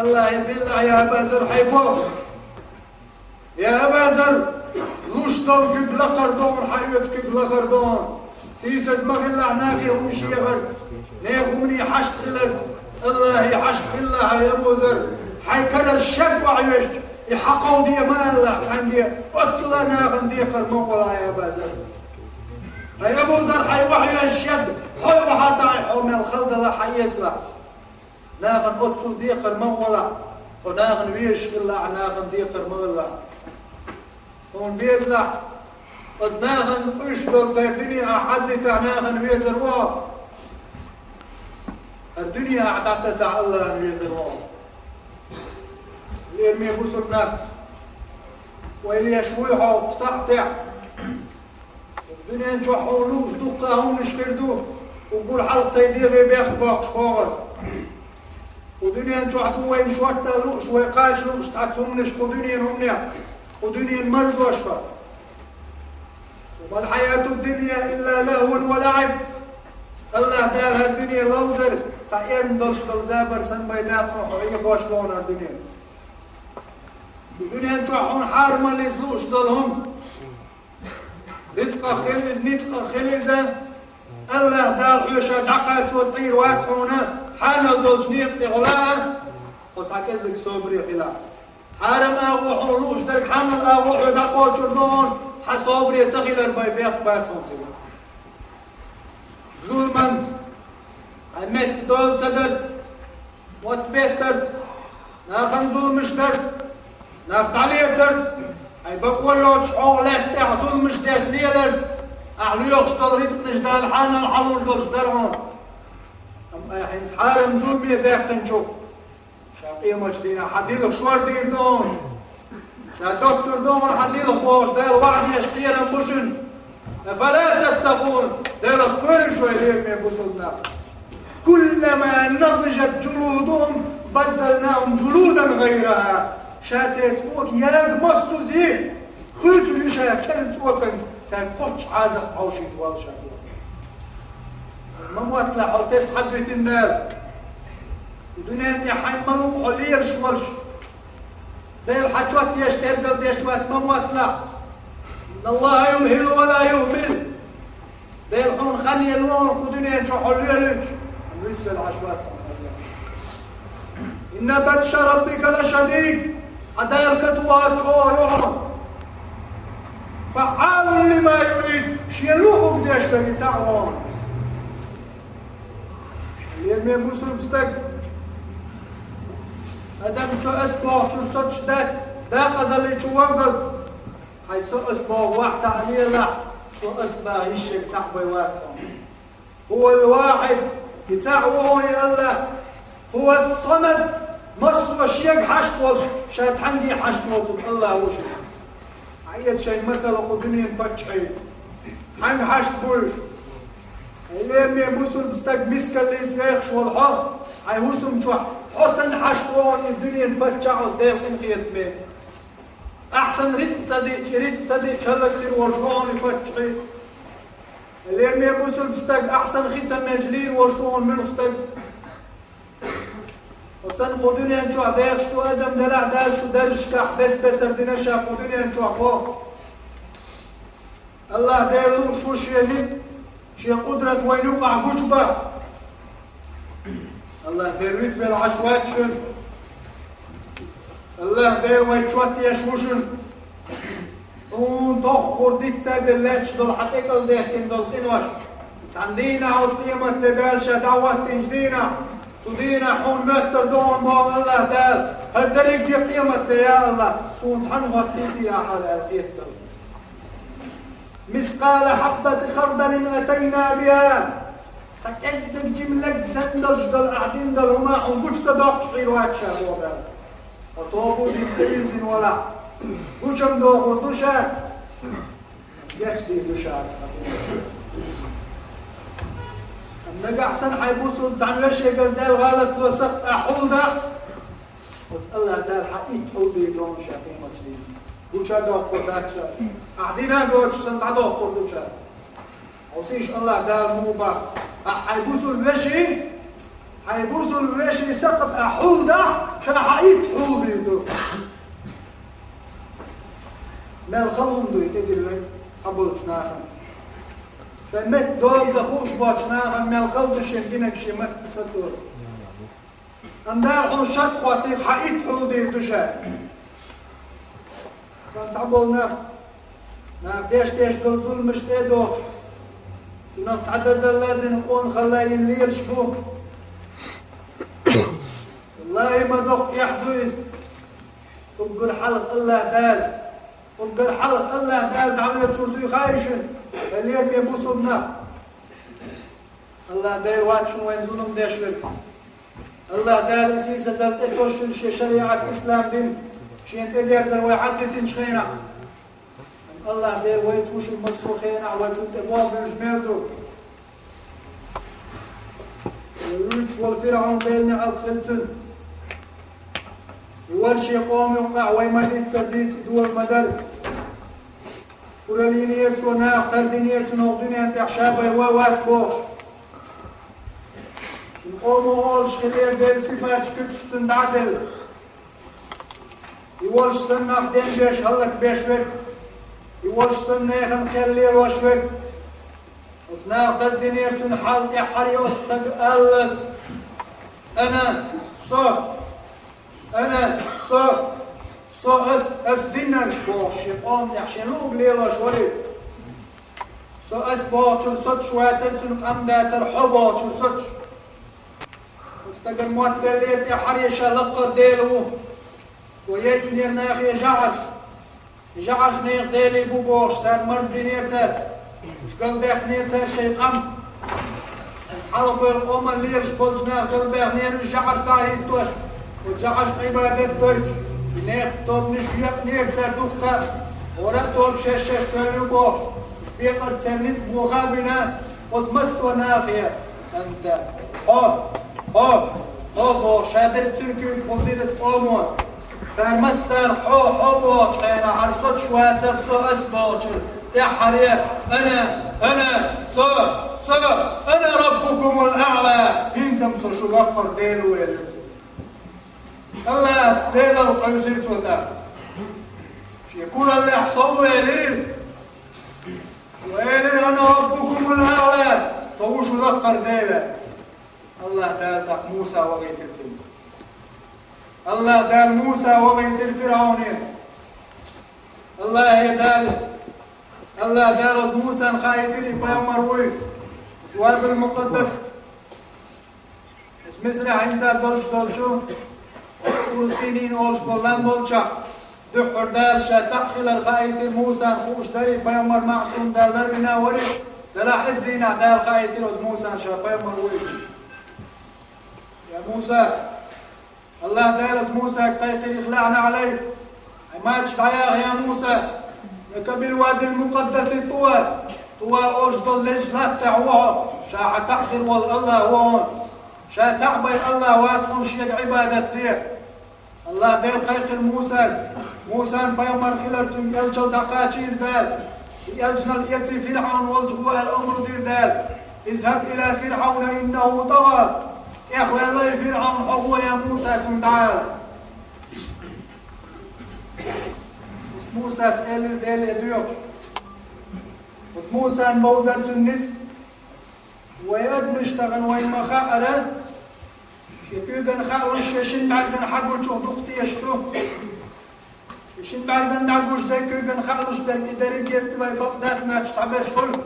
АллахӀе биллахь, я Аба Зарр, хьайн боху. Я Аба Зарр, луш долу куьг лакхара догӀу хьан, оьцу куьг лахара догӀу. Сийсаз ма хилалахь нахе хӀумаш ехарца, нехан хӀумане хьашт хиларца. АллахӀе хьашт хилалахь, я Абу Зарр, хьайн карара шаг охьавоьжча, и хьакховде ма алалахь цхьаьнгге, оццула нахана декхар ма гӀолахь, я Аба Зарр. Хьайн, Абу Зарр, хьайн охьавоьжна шаг хьой охьа а дахьий, хьо мел хала далахь, хьаэцалахь. Нахана оццул декхар ма гӀолахь, хьо нахана везаш хилалахь, нахана декхар ма хилалахь. Хьуна безалахь, оцу нахана къуьйсуш долу церан дине ахь хьадитахь, нахана везар ву хьо. ХӀара дуьне ахь дӀатаса Аллахьан везар ву. Лераме бусурнах, вай леш вуй хьо сахьтехь. Дуьнен чохь хьуна лууш дуккха хӀуманаш хир ду, уггар хьалха сайн дегӀе бехк боккхуш хьогӀаз. Кху дуьнен чохь ду вайна шортта лууш, вай кхача лууш цхьацца хӀуманаш кху дуьнен хӀуманех, кху дуьнен марзош бара. «وما الحياة الدنيا إلا لهو ولعب». Аллахь Дала хӀара дуьне ловзар, цхьа эрна долуш долу забар санна бен дац хьо, хьо Ӏехош лоьху хӀара дуьне. Дуьнен чохь хьуна хьарамаллица лууш долу хӀума. Рицкъах хила иза, ницкъах хила иза, Аллахь Дала хьоьга дӀакхачо цӀийр вац хьуна, хьанал долчу некъа тӀе гӀо лаахь, хьо цхьа кӀезиг собаре хилахь. Хьарам агӀо хьуна лууш дерг хьанал агӀо хьоьга дӀакхочур ду хьуна, хьан собаре ца хилар бен бехк бац хьуна цигахь. Зуламан, хьайн метта дола ца дарца, мотт беттарца, нахана зуламаш дарца, нах дӀалецарца, хьайн бакъо йоцуш хьо лаьтта тӀехь зуламаш деш леларца, ахь лоьхуш долу рицкъанаш Дала хьанал хьалур долуш дара хьуна. Амма айхьа хӀинца хьарам зуламе баьккхинчух, ша къематчу дийнахь хьан дилха шор дийр ду хьуна. Ша доттур ду хьуна хьан дилха бохуш Дала ваӀда деш кхерам бу шуна. «أفلا تتقون». Делах кхоьруш вай, лераме бусулба нах. «كلما نضجت جلودهم بدلناهم جلودا غيرها». Ша церан цӀока яга массо а зе, хуьйцур ю ша кхеран цӀокан, цаьрга кхоччуш Ӏазап хьовшийта воллу ша боху. Ма мотталахь хьо тесна хьадвитина Дала. Дуьнен тӀехь хьайн ма луъу хьо лелаш волуш. Дела хьан чот еш, тергал деш вац, ма мотталахь. «إن الله يمهل ولا يهمل». Дела хьуна хан елла ву хьуна кху дуьнен чохь хьо лелийча, вуьйцуш велла Ӏаш вац хьуна. «إن بطش ربك لشديد». Хьан Дала катухар чӀогӀа ю хьуна. «فعال لما يريد». Шен луъург деш верг и цхьаъ ву хьуна. Лераме бусулба стаг, адам со ас бохучуьра соцуш дац, декъазаллин чу вагалц. Хьайн со ас боху вахь таӀа лелахь, со ас баха йиш ерг цхьаъ бен вац хьуна. «هو الواحد», и цхьаъ ву хьуна и Аллахь. «هو الصمد», массо а шега хьашт волуш, ша цхьаьнгге хьашт воцург Аллахь ву шуна. Хьаэца шайн масала кху дуьнен паччахьийн. Хьаьнга хьашт бу уьш? Хьайн лераме бусулба стаг, мискаллица вехаш волу хьо, хьайн хӀусам чохь хьо санна хьашт ву хьуна и дуьнен паччахь, оцу Делан къинхетаме. Ахь санна рицкъ ца диъча, рицкъ ца диъча хӀаллакдийр волуш ву хьуна и паччахь. Лераме бусулба стаг, ахь санна хи ца мелча лийр волуш ву хьуна муьлхха стаг. Хьо санна кху дуьнен чохь дехаш ду адам, делахь Дала шу даржашкахь бес-бесара дина ша кху дуьнен чохь боху. Аллахь Дела лууш ву шен ницкъ, шен къудрат вайна юкъахь гучубан. Аллахь Дела вицвелла Ӏаш вац шуна. Аллахь Дела вайн чот еш ву шуна. Хьуна тоххур диц ца белла лаьтташ долу хьан тӀекӀалдехкина долу къинош. Цхьана дийнахь оцу къематде Дала ша дӀахӀоттийначу дийнахь, цу дийнахь хьуна моьттур ду хьуна боху Аллахь Дала, хӀара дерриге къематде, я Аллахь, суна цхьанна хӀоттийта ахьа аьлла хетарг. «مثقال حبة خردل أتينا بها». Цхьа кӀеззиг жималлаг санна долуш долу ахь дина долу хӀума хьуна гучу ца доккхуш хьийр вац ша боху Дала. Хьо тобу дина тӀевирзина валахь, гучам дохур ду ша. Гечдийр ду ша цхьа. Нагахь санна хьайн бусулба цхьана вешегара Дала гӀалат ло сакъ ахь хьулдахь, оцу Аллахь Дала хьан итт хьулдийр ду хьуна ша къематчу дийнахь. Гуча доккхур дац ша. Ахь дина а доцуш санна дӀадоккхур ду ша. Хьовсийша Аллахь Дала муха боху. Ахь хьайн бусулба веший, хьайн бусулба веший сакъа ахь хьулдахь, ша хьан итт хьулдийр ду. Мел хала хӀума ду и тӀедилларг цхьаболчу нахана. Шайн метта дола дан хууш боцчу нахана мел хала ду шен гинарг шен матта сатора. Амма Дала хьуна шарт хӀоттийра, хьан итт хьулдийр ду ша. Сан цхьаболу нах, нах деш-деш долу зуламаш тӀе а дохуш, цунах цхьа дозалла а дина, къонахалла а йина лелаш бу. Валлахьи, ма доккха эхь ду иза. Уггар хьалха Аллахь Дала, уггар хьалха Аллахь Дала дӀалоцур дуй хаьий шуна, хьо лераме бусулба нах. АллахӀ Дела вац шуна вайна зулам деш верг. АллахӀ Дала сийсазал тӀе тосшина шен шариӀат ислам дин шена тӀедерзар вай хьадитинчу хенахь. АллахӀ Дела вайца ву шуна массо а хенахь, вай цунна тӀе болх бевзаш мел ду. Вуьйцуш волу ФирӀавн Делан неӀалт хилла цуьнан. И вара шен къоман юккъехь вай ма-дийццара дийца и дола ма дара. Кураллийнера цо, наха тардинера цунах дуьнен тӀехь ша бен ван вац бохуш. Цуьнан къомо олуш хилира Делан сифаташ куьцуш цунна дӀа а делла. И волуш санна нах денбеш, хӀаллакбеш верг, и волуш санна нехан кхел лелош верг. Оцу наха даздинера цуьнан хьал тӀаьххьара, оцу стага аллалц: «Ана, со, ана, со, со, ас, ас динарг», – бохуш, шен къоман тӀехь шен луъург лелош варий. «Со ас» бохучуьра соцуш вацара, цуьнан къам дацара «хьо» бохучуьра соцуш. Оцу стагана мотт деллера тӀаьххьара ша лаккхара Дела ву. Цо яйтинера нахе жӀараш. И жӀараш нехан делий бу бохуш, царна марздинера цара. Уьш галдаьхнера цара шайн къам. Хьалхавелла къоман лелаш болчу наха галбаьхнера уьш жӀараш дӀа а хӀиттош, оцу жӀарашна Ӏибадат дойтуш, и нехан тобанаш йоьънера цара дуккха а, хӀора а тоба шаьш-шаьш тоьлла ю бохуш, уьш бекъарг церан ницкъ боха а бина, оцу массо а нахе: «Анта, хьо, хьо, хьо», – бохуш, ша дерг цуьнан куьйга хӀума дина оцу къомо. Цара массара «хьо, хьо» бохучу хенахь, хӀара соцуш вацара «со», «ас» бохучуьра. ТӀаьххьара: «Ана, ана, со, со, ана раббукумул аӀла, хӀинца-м со шу лаккхара Дела ву», – элира цо. АллахӀаца Делал къевсира цо тӀаккха. Шен кураллехь «со ву» элира иза. Цо элира: «Ана раббукумул аӀла, со ву шу лаккхара Дела». АллахӀ Дала тӀаккха Муса вахийтира цунна. АллахӀ Дала Муса вахийтира ФирӀавне. АллахӀе Дала, АллахӀ Дала оцу Мусана хаийтира, и пайхамар вуй. Оцу Вадил Мукъаддас, оцу Мисрехь хӀинца долуш долчу, Тур Синин олуш болу лам болчохь, дуьххьара Дала ша цхьаъ хилар хаийтира Мусана, хууш дара и пайхамар маъсум, Дала ларвина вара, делахь иза дийнахь Дала хаийтира оцу Мусана ша пайхамар вуй. Я Муса, АллахӀ Дала оцу Мусага кхайкхира: «Ихлаъна Ӏалайк, хьайн мачаш дӀаяха, я Муса, лака бил вадил мукъаддаси ТӀува, ТӀува олуш долу лезачу латтахь ву хьо, ша хьан цхьаъ хир волу АллахӀ ву хьуна. Ша цхьаъ бен АллахӀ вац хьуна, шега Ӏибадат де». АллахӀ Дела кхайкхира Мусага. Мусан пайхамар хилар цуьнга элчанал дӀакхачийра Дала. И элчанал эций ФирӀавн волчу гӀо аьлла омра дира Дала: «Изхаб ила ФирӀавна иннаху тӀагӀа». ТӀехваьлла и ФирӀавн, хьо гӀо, я Муса, цунна дӀаала. Мусас элира Деле доьхуш. Оцу Мусан бовзар цуьнан ницкъ. Вай адамаш тахана вайна ма хаъара, шен куьйган хаалуш, шен шина бӀаьргана хьагучух дукха тешаш ду. Шин бӀаьргана дӀагуш дерг, куьйгана хаалуш дерг, и дерриг а вай бакъ дац моьттуш дӀаберш хуьлу.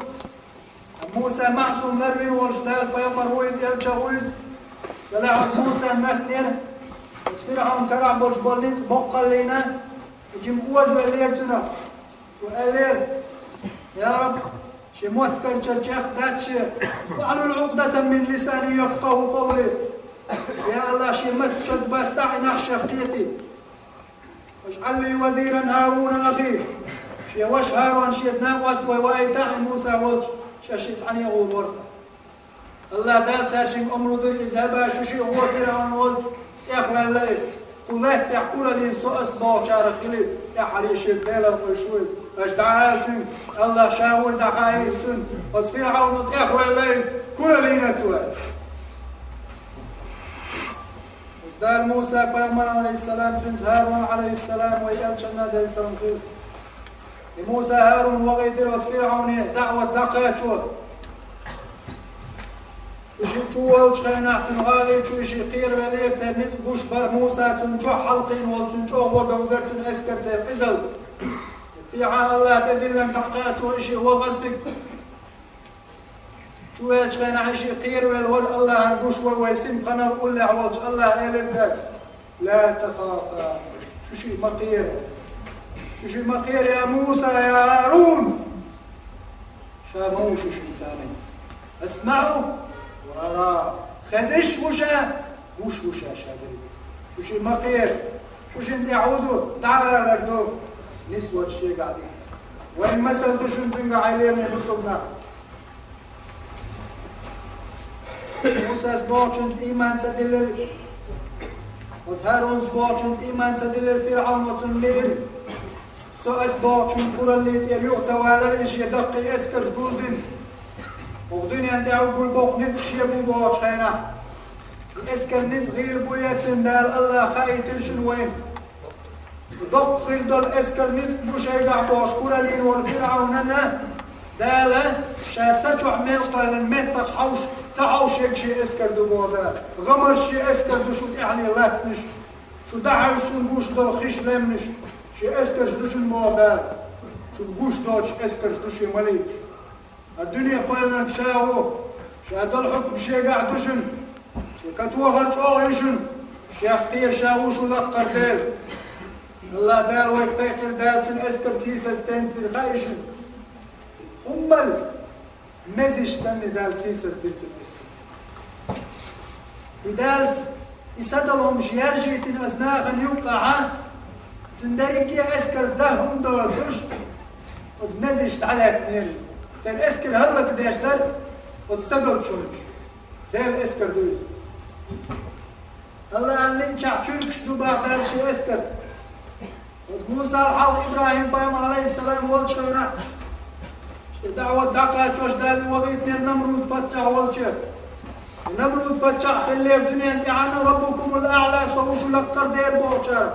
Муса маъсум ларвина волуш Дала пайхамар ву иза, элча ву иза. Делахь оцу Мусан моьттинера оцу ФирӀавн карахь болчу болу ницкъ боккхаллина, и жима озавеллера цунах. Цо аьллера: «Я Раб, шен мотт карчар чекх дац шен, вахьлул Ӏукъдатан мин лисани яфкъаху къавли». Я АллахӀ, шен маттах шаг бац, тӀаккха и нах шех кхетий. «Важъал ли вазиран ХӀаруна ахи». Шен ваша ХӀарун шеца накъост вай ваийтахь, и Муса волчу, шаьш шиъ цхьаьна а гӀур вара. АллахӀ Дала цаьршинга омра дира: «Изхаба, шу шиъ гӀо, ФирӀавн волчу, тӀехваьлла и. Кху лаьттахь кураллина со, ас бохучарах хила, тӀаьххьара шеца Делан къуьйсуш ву иза. Аша дӀаала цуьнга, АллахӀ ша вуй дӀахаийта цунна. Оцу ФирӀавно тӀехваьлла иза, кураллина цо». Дала Муса пайхамар, Ӏалайхиссалам, цуьнца ХӀарун, Ӏалайхиссалам, вай элчанна, Делан салам хилла. И Муса ХӀарун вахийтира оцу ФирӀавне даӀват дӀакхачо. И шиъ чу волчу хенахь, цуьнан гӀали чу и шиъ кхеравеллера, церан ницкъ гуш бара Муса, цунна чохь хьалкхийна волу, цуьнан чӀогӀа вон довзара, цуьнан эскар, церан къизалла. Кхехьа АллахӀ тӀедиллина дӀакхачо и шиъ вахара цига. Чу веачу хенахь и шиъ кхеравелла вара, АллахӀана гуш вара, вай синпханал уллехь волчу АллахӀа элира цаьрга: «Ла тахафа, шу шиъ ма кхера. Шу шиъ ма кхера, я Муса, я ХӀарун». Ша ма ву шу шиъ царна. «АсмаӀу, Ала, хезаш ву ша, гуш ву ша ша дерриг. Шу ши ма кхера, шу шин тӀехь хӀун ду, дӀаалар ду, нисвар шегахь ди. Вайн масал ду шуна цуьнга хьайлера, бусулба нах. Мусас бохучуьнца ийман ца диллира, оцу ХӀарунас бохучуьнца ийман ца диллира ФирӀавн, оцунна лиира. Со ас бохучун кураллин тӀера юха ца валара и шен даккхий эскарш гулдина. ХӀокху дуьнен тӀехь уггар боккха ницкъ шен бу бохучу хенахь, и эскар ницкъ гӀийла бу я ца Дала, АллахӀа хаийтира шуна вайна. Доккха хир долу эскар ницкъ бу шайгахь бохуш кураллина волу ФирӀавнана Дала ша са чохь мел кхоьллина меттах хьовш, ца хьовш ерг шен эскар ду боху Дала. ГӀамарш шен эскар ду шу тӀаьхье латтанаш. Шу дӀахьуьжуш шуна гуш долу хиш лемнаш, шен эскарш ду шуна боху Дала. Шуна гуш доцуш эскарш ду шен маликаш. Ткъа дуьне кхоьллинарг ша ву, ша долу хьукм шегахь ду шуна, шен катохар чӀогӀа ю шуна, шех кхера ша ву шу лаккхара Дела. АллахӀ Дала вайга кхайкхира, Дала цуьнан эскар сийсаз тенца дира хаьий шуна? Хьуммал! Мезаш санна Дала сийсаз дира цуьнан эскар. И Дала и садалхьумаш яржийтина аса нахана юккъахьа, цуьнан дерриге а эскар дан хӀума доцуш, оцу мезаш дӀалаьцнера иза. Церан эскар хӀаллакдеш дара оцу садалчунаш. Делан эскар ду иза. АллахӀан лиъначохь чуьркаш ду боху Дала шен эскар. Оцу Мусал хьалха ИбрахӀим-пайхамар, Ӏалайхиссалам, волчу хенахь, шен даӀват дӀакхачош Дала вахийтинера Намруд-паччахь волчу. Намруд-паччахь хиллера дуьнен тӀехь а «Раббукумул аӀла», со ву шу лаккхара Дела бохучара.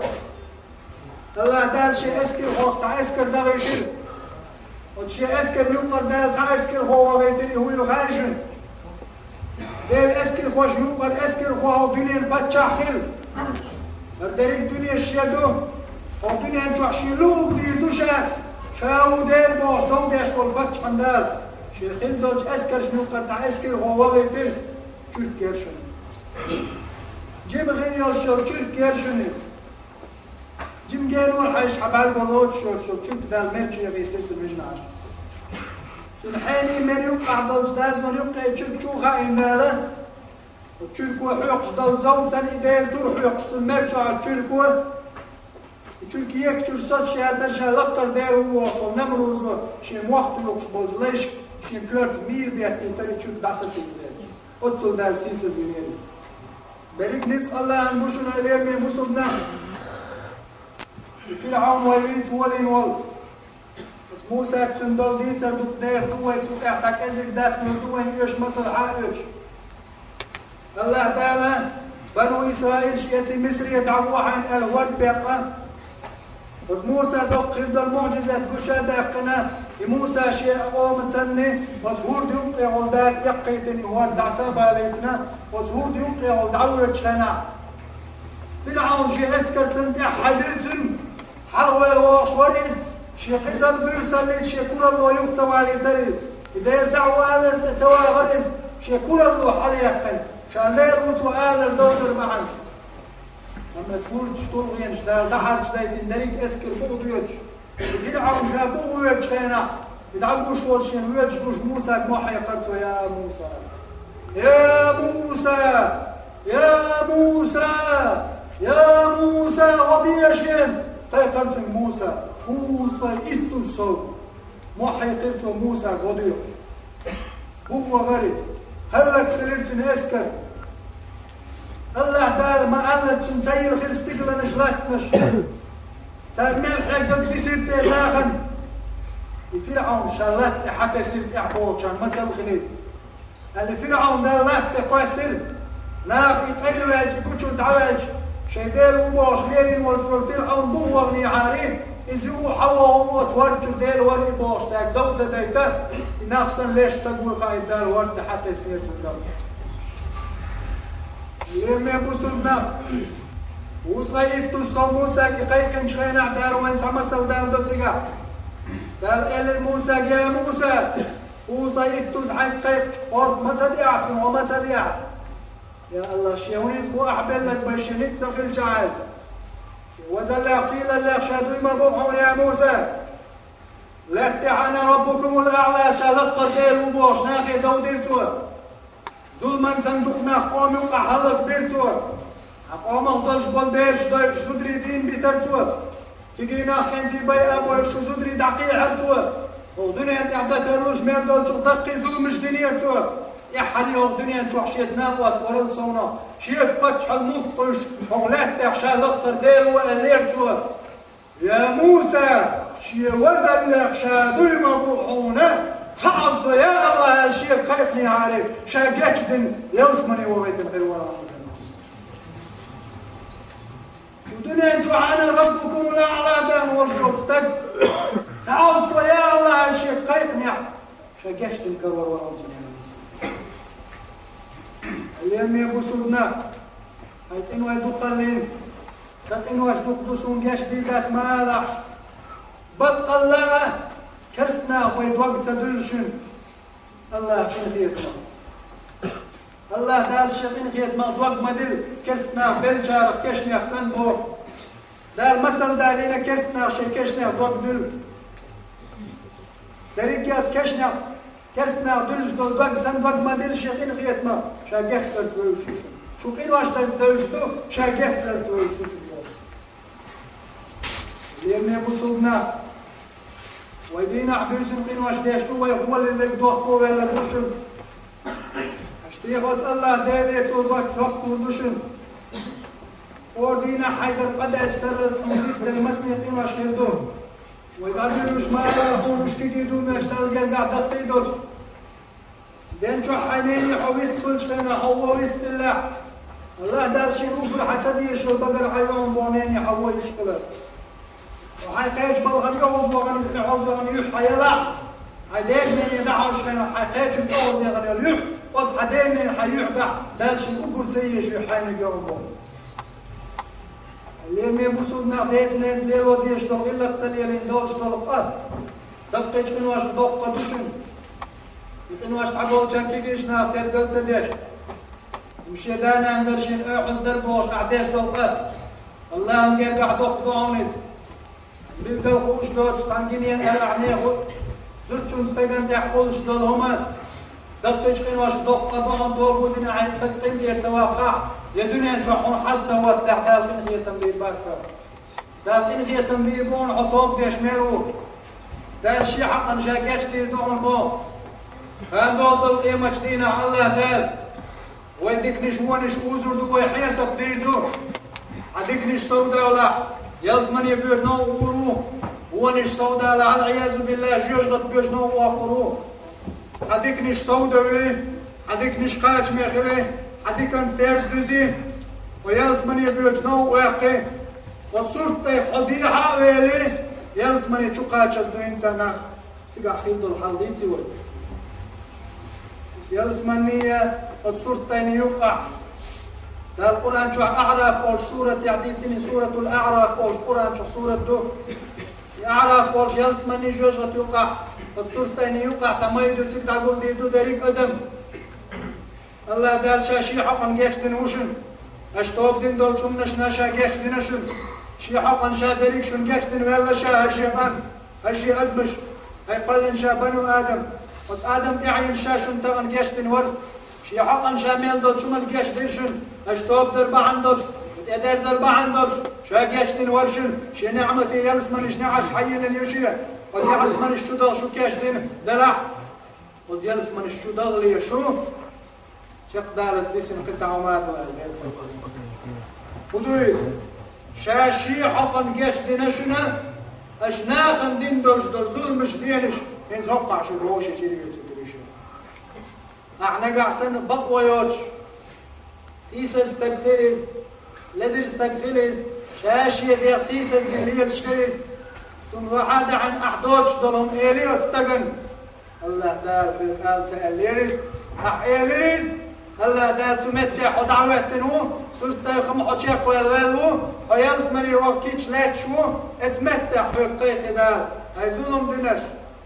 АллахӀ Дала шен эскархойх цхьа эскар дахийтира. Оцу шен эскарна юккъара Дала цхьа эскархо вахийтира, и хӀун ю хаьий шуна? Делан эскархошна юккъара эскархо хӀокху дуьненан паччахь хила. ХӀара дерриг а дуьне шен ду. ХӀокху дуьнен чохь шен луъург дийр ду ша. Ша ву Дела бохуш дов деш волу паччахьан Дала. Шен хила долчу эскаршна юккъара цхьа эскархо вахийтира, чуьрк яра шуна. Жима хир йолуш йолу чуьрк яра шуна. Жима генора хьаьжча, хьан бӀаьрго лоцуш йолуш йолу чуьрк Дала мер чу яхийтира цуьнан вижина Ӏаш. Цуьнан хьенийн мер юккъахь долчу дазонан юккъе чуьрк чу а хаийна Дала, оцу чуьрко хьоькхуш долу зовцана и Делан тур хьоькхуш цуьнан мер чу Ӏаш чуьрко, и чуьрк ехачуьра соцуш яцара ша лаккхара Дела ву бохуш волу Намрузо шен мохк тухуш болчу лайшка шен коьрта мийра беттийтара и чуьрк дӀасацийна дела. Оццул Дала сийсазвинера иза. Берриг ницкъ АллахӀан бу шуна, лераме бусулба нах. И ФирӀавн вай вийца волийна волу. Оцу Мусаца цуьнан долу дийцар дукха нехан ду вай, цу тӀехь цхьа кӀезиг дац, муьлха ду вайна оьшуш, масал хьан а оьшуш. АллахӀ Дала Бану Исраилаш эций Мисаре дӀавохьийна аьлла хӀорд беккъа. Оцу Муса доккха хир долу муӀжизат гуча а даьккхина, и Муса шен къоманцанний оцу хӀорда юккъехула Дала эккхийтина и хӀорд дӀасабалийтина, оцу хӀорда юккъехула дӀавоьдучу хенахь, ФирӀавн шен эскарца тӀаьхьа хьаьдира цуьнан. Хьалхаваьлла вогӀуш вара иза, шен кхин санна буьрсаллица шен куралло юха ца валийтара иза. И Дела цхьаъ ву аларна тӀе ца вахара иза, шен куралло хьалаяьккхина. Ша лер ву цо алар довзар бахьана. Амма цу хӀордаш, тулгӀенаш Дала дӀахьарчадайтина дерриг эскар бухадоьдуш, и ФирӀавн ша бухавоьдучу хенахь, и дӀагуш волчу шен воьдуш гуш Мусага мохь хьекхара цо: «Я Муса! Я Муса! Я Муса! Я Муса! ГӀо де шена!» — кхайкхара цуьнга Муса. «ХӀуза тӀе итту сов». Мохь хьекхира цо Мусага гӀо доьхуш. Бухавахара иза. ХӀаллак хилира цуьнан эскар. АллахӀ Дала ма-аллара цуьнан ца йилхира стигланаш, латтанаш. Цара мел хьегнарг дисира церан нахана. И ФирӀавн ша латта тӀе хьатесира тӀаьхьа бохучарна масал хилира. Аьлла, ФирӀавн Дала латта тӀе кхоьссира. Наха и къайлаваьлча, и гучу дӀаваьлча, шайн Дела ву бохуш лерина волуш волу ФирӀавн бухаваханехьара, иза юха хьавогӀу оцу хӀорда чу, Дела вара и бохуш цаьрга дов ца дайта, и нах санна леш стаг вуй хаийта Дала хӀорда тӀе хьатеснера цуьнан дов. Лераме бусулба нах, ХӀуза тӀе итту сов Мусага и кхайкхинчу хенахь Дала вайна цхьа масал даладо цигахь. Дала элира Мусага: «Я Муса, ХӀуза тӀе иттуза хьайга кхайкхича, хӀорд ма ца деахь цунна, гӀо ма ца деахь». Я АллахӀ, шен вуьйцу бу ахь белларг бай, шен ницкъ ца хилча хьайна. Везаллех, сийлаллех ша дуй ма бу хьуна, я Муса. Лаьтта тӀехь «Ана раббукумул аӀла», ша лаккхара Дела ву бохуш, нахе дов дира цо. Зуламан санна дукха нах къоман юкъахь хӀаллакбира цо. Хьан къомах долуш болу бераш дойуш зударий дийна битара цо. Кегий нах кӀентий байа а бойуш шу зударий дӀакхехьара цо. ХӀокху дуьнен тӀехь дан тарлуш мел долчух даккхий зуламаш динера цо. ТӀаьххьара хӀокху дуьнен чохь шеца накъост варал совнах, шеца паччахьалла мутт кхуьйсуш, хӀокху лаьтта тӀехь ша лакхара дера ву аьллера цо. Я Муса, шен вазаллех ша дуй ма бу хьуна, цхьа Ӏаззо, я АллахӀ, аьлла шега кхайкхинехьара, ша гечдина ялсамане вахийтина хир вара хьуна. Шу дуьнен чохь ана раббукумул аъла бен волуш волу стаг, цхьа Ӏаззо, я АллахӀ, аьлла шега кхайкхинехь, ша гечдина карор вара хьуна. Лераме бусулба нах, хьайн къиной дукхаллин, сан къинош дукха ду, суна гечдийр дац ма алахь. Баккъалла а, керстанах вай дог ца дуьллу шуна. АллахӀ къинхетамах. АллахӀ Дала шен къинхетамах дог ма дилла, керстанах беллачарах кешнех санна боху. Дала масал далийна керстанах шайн кешнех дог дуьллу. Дерриг а кешнех керстанах дуьллуш долу дог санна дог ма дилла шен къинхетамах, ша гечдарца вевзаш ву шуна. Шу къинош дарца девзаш ду, ша гечдарца вевзаш ву шуна. Лераме бусулба нах, вай дийнахь буьйсанна къинош деш ду, вай гӀоле верг дохко ваьлларг ду шуна. Аша тӀехь оцу АллахӀ Деле цо дош дохкур ду шуна. ХӀора дийнахь хьайгара къа даьлча сарралц хьуна дисделла масане къинош хир ду. Вай дӀадуьллуш ма ала хьуна уьш кегий ду моьттуш Далла гергахь даккхий долуш. Ден чохь хьайн нене хьо вистхуьлучу хенахь, хьо вон вистхиллехь, АллахӀ Дала шен уггар хьан ца дезаш йолу багара хьайн вон боху нене хьо вон вистхилар. Хьо хьайн кхечу балхана тӀехьовза вахана, тӀехьовза вахана юьхь хьан ялахь, хьайн ден нене дӀахьош хенахь, хьайн кхечуьнга тӀехьовза яхана йолу юьхь, оцу хьан ден нене хьайн юьхь дахь, Дала шен уггар ца езаш юьхь хьайниг йогӀу боху. Лераме бусулба нах, деца-ненаца лело дезаш долу гӀиллакх ца лелийна долуш долу къа, даккхийчу къиношна доккха къа ду шуна. И къинош цхьаболчарна кегийчу наха тергал ца деш, хӀума шен да-нана дара, шен оьгӀаз дара бохуш ахь деш долу къа, АллахӀан гергахь доккха ду хьуна иза. Билггал хууш доцуш цхьана гиненан арахьа нехан зудчун стеган тӀехь кхуллуш долу хӀума, даккхийчу къиношна доккха къа бахьана тоба дина хьайн стаг къинтӀера ца ваккхахь, я дуьнен чохь хьуна хьал ца хӀоттахь, Дала къинхетам бийр бац хьо. Дала къинхетам бийр бу хьуна, хьо тоба деш мел ву. Дала шен хьакъана ша гечдийр ду хьуна боху. Хан долу долу къематчу дийнахь АллахӀ Дала вай диканаш, вонаш узур ду, вай хьесап дийр ду. Хьан диканаш совдалахь, ялсамане боьду новкъа гӀур ву. Вонаш совдалахь, аль-Ӏиязу биллахӀ, жоьжахати боьду новкъа воккхур ву. Хьан диканаш совдевли, хьан диканаш кхачаме хили, хьан диканца терс дуьзи, хьо ялсамане боьду новкъа ваьккхи, хьо сурт тӀе хьо дехьа а вели, ялсамане чу кхачаза ду хӀинца нах. Цигахь хир долу хьал дийци вай. Ялсаманин я оцу сурт тайна юккъахь. Дала Къуръан чохь Аъраф олуш сурат тӀехь дийцина, суратул Аъраф олуш Къуръан чохь сурат ду. И Аъраф олуш ялсаманин жоьжахати юккъахь, оцу сурт тайна юккъахь цхьа майда ду, цига дӀагулдийр ду дерриг адам. АллахӀ Дала ша шен хьокъан гечдина ву шуна. Аша тоба дина долчу хӀуманашна ша гечдина шуна. Шен хьокъан ша дерриг шуна гечдина ваьлла ша, хӀара шен къам, хӀара шен адамаш, хӀай кхоьллина ша бану Адам. Оцу Адам тӀаьхьенаш ша шуна тахана гечдина вара. Шен хьокъан ша мел долчу хӀуманна гечдина шуна. Аша тоба дар бахьана долуш, шу тӀедерзар бахьана долуш, ша гечдина вара шуна. Шен неӀматийн ялсаманаш неӀарш хьайиллина ю шен. Оцу ялсаманаш чу даха шу гечдина делахь, оцу ялсаманаш чу дахале шу, чекхдалаза дисина кхин цхьа хӀума а ду аьлла. ХӀун ду иза? Ша шен хьокъан гечдина шуна, аша нахана дина долуш долу зуламаш, зенаш, хӀинца хӀокхахь шу вовшашка чуьра вециг дерриш. Ахь нагахь санна бакъо йоцуш, сийсаз стаг хир иза, ледара стаг хир иза, ша шен дегӀ сийсаз дина лелаш хир иза. Цунна лахьа а даьхьна ахь доцуш долу хӀума элира оцу стагана. АллахӀ Дала хьоьга ала ца аьллера иза. Ахь элира иза. АллахӀ Дала цу меттехь хьо дӀахӀоьттина ву, сурт тайпа хӀума хьо чекхваьлла ваьлла ву, хьо ялсамане ваха кийча лаьтташ ву, оцу меттехь хьоьга кхайкхи Дала. Хьайн зулам динарш,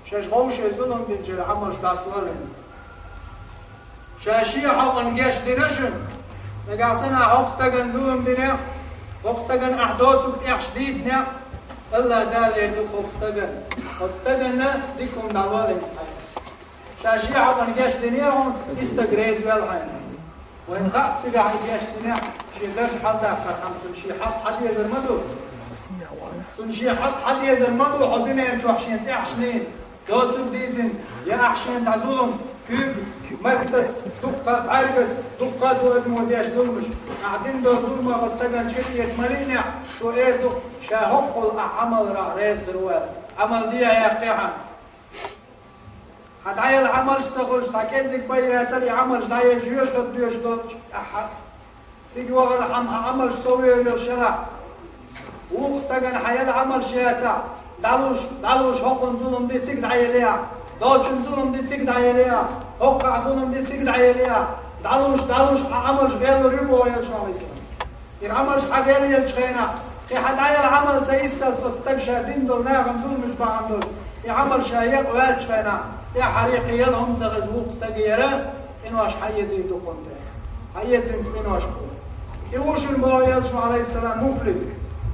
шаьш вовшийн зулам динчеран Ӏамалш дӀасалолийна. Ша шен хьокъан гечдина шуна. Нагахь санна ахь хӀокху стагана зулам дина, хӀокху стагана ахь доцург тӀехьаш дийцина, АллахӀ Дала эр ду хӀокху стагана. ХӀокху стагана дика хӀума дӀалолийна хьайна. Ша шен хьокъан гечдина хьуна, и стаг реза ваьлла хьайна. Вайн хаьа цигахь и гечдинехь, шен дарж хьалдаккхархьама, цунна шен хьакъ хьадезар ма ду. Цунна шен хьакъ хьадезар ма ду, хьо дуьнен чохь шен тӀаьхьашнийн доцург дийцина, я ахь шен цхьа зулам, куьйга, маттаца, дуккха бӀаьргаца, дуккха а ду адамо деш зуламаш. Ахь дина долу зуламах оцу стагана чӀир эца ма лиънехь, цо эр ду, ша хӀокхул ахь Ӏамалах реза хир ву аьлла. Ӏамал де а яьккхи хьан. Хьан дӀаяла Ӏамалш ца хуьлуш, цхьа кӀеззиг бен яцара и Ӏамалш дӀаелла, жоьжахати доьшуш долчу тӀаьхьа. Цига вахархьама хьан Ӏамалш совъевлла шарахь. Вукху стагана хьан яла Ӏамалш яцахь, дӀалуш, дӀалуш, хӀокхунна зулам ди, цига дӀаеллехь. Долчунна зулам ди, цига дӀаеллехь. ХӀокхахь зулам ди, цига дӀаеллехь. ДӀалуш, дӀалуш, хьан Ӏамалш гӀеллур ю, боху Элчано, Ӏалайхиссалам. И Ӏамалш хьан гӀелъеллачу хенахь, кхин хьан дӀаяла Ӏамал ца йиссалц оцу стага ша дина долу нахана зуламаш бахьана долуш, и Ӏамал ша екъа ваьллачу хенахь, тӀаьххьара кхин яла хӀума ца хеза вукху стага яра, къинош хьан а дийр ду кхунна тӀе. Хьан а цуьнца къинош бу. И ву шуна, боху Элчано, Ӏалайхиссалам, муфлис,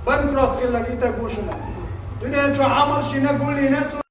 банкрот хилларг и стаг ву шуна. Дуьнен чохь Ӏамалш йина, гулйина цо,